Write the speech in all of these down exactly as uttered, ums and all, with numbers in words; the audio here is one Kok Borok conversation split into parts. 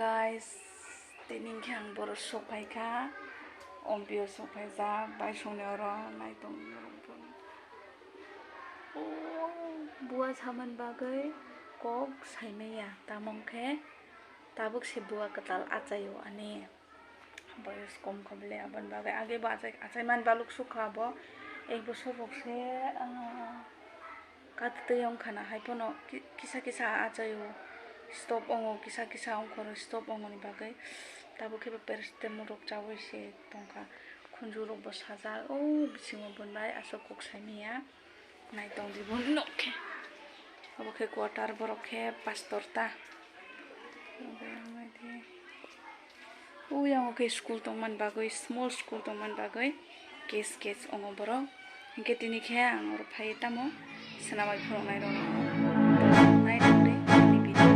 Guys, tini khe ang boro sokphaikha, ompio sokphaijak, bai songni oro naitong norok bono. O, bua saman bagwi kok saimaya, tamo khe tabuk se bua kwtal achaio ani. Boyos kom kha bole, aboni bagwi age bo achai, achai man baluk sukha bo. Ek bosor rok se, ah, katwi wngkha na, hai phano ki-, kisa kisa achaio, stop wngo, kisa kisa ongkhoro stop wngo ni bagwi. Tabuk khe bo paracetamol rok chaui se tongkha, khunju rok bo sajak, o bisingo boni bai aswk kok saimaya. Naitong di bo nok khe. Obo khe quarter, borok khe pastor ta. Uyang khe school tongmani bagwi, small school tongmani bagwi case case ongo borok. Hinkhe tini khe ang oro phai tamo swnamwi phunuknai rok. Naitong di ani video.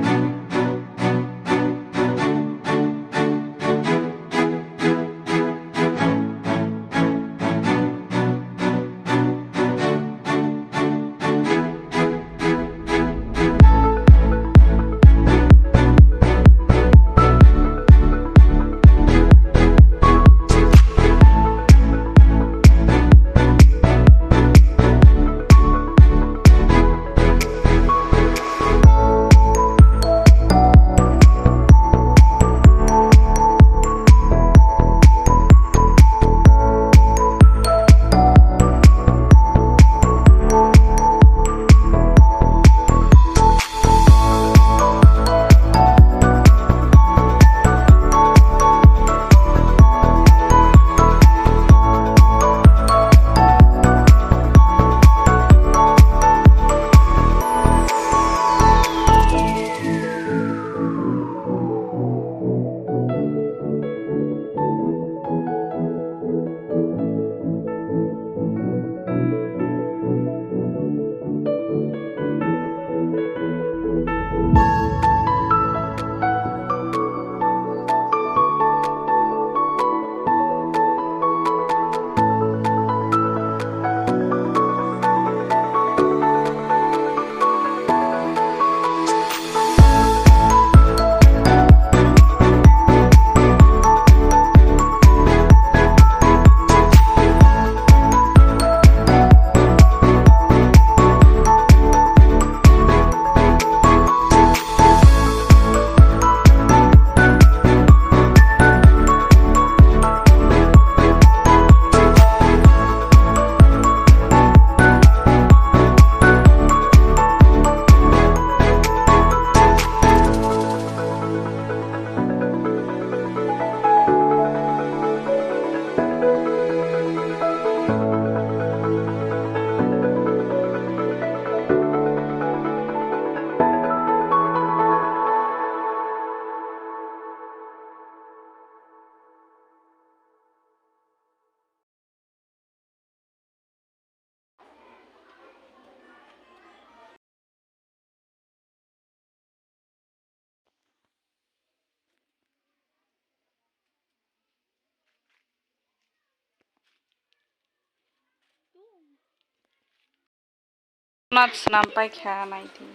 Mat swnam paikha naidi.